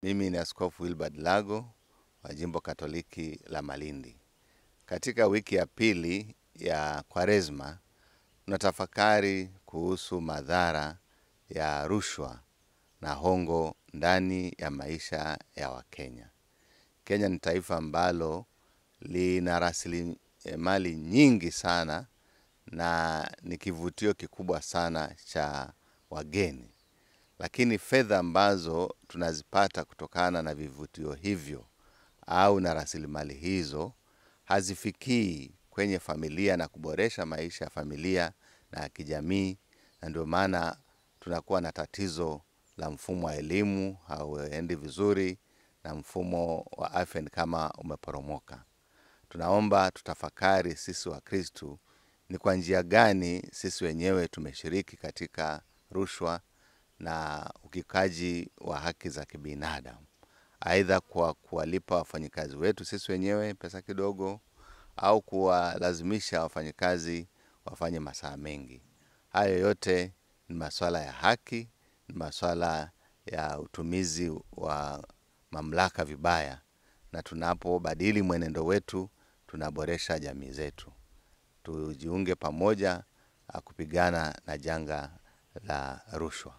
Mimi ni Askofu Wilbard Lago wa Jimbo Katoliki la Malindi. Katika wiki ya pili ya Kwaresma tunatafakari kuhusu madhara ya rushwa na hongo ndani ya maisha ya Wakenya. Kenya ni taifa ambalo lina rasilimali nyingi sana na ni kivutio kikubwa sana cha wageni. Lakini fedha ambazo tunazipata kutokana na vivutio hivyo au na rasilimali hizo hazifikii kwenye familia na kuboresha maisha ya familia na ya kijamii, na ndio maana tunakuwa na tatizo la mfumo wa elimu hauendi vizuri na mfumo wa afya ni kama umeporomoka. Tunaomba tutafakari sisi Wakristu ni kwa njia gani sisi wenyewe tumeshiriki katika rushwa na ukiukaji wa haki za kibinadamu, aidha kwa kuwalipa wafanyikazi wetu sisi wenyewe pesa kidogo au kuwalazimisha wafanyikazi wafanye masaa mengi. Hayo yote ni masuala ya haki, ni masuala ya utumizi wa mamlaka vibaya, na tunapobadili mwenendo wetu tunaboresha jamii zetu. Tujiunge pamoja kupigana na janga la rushwa.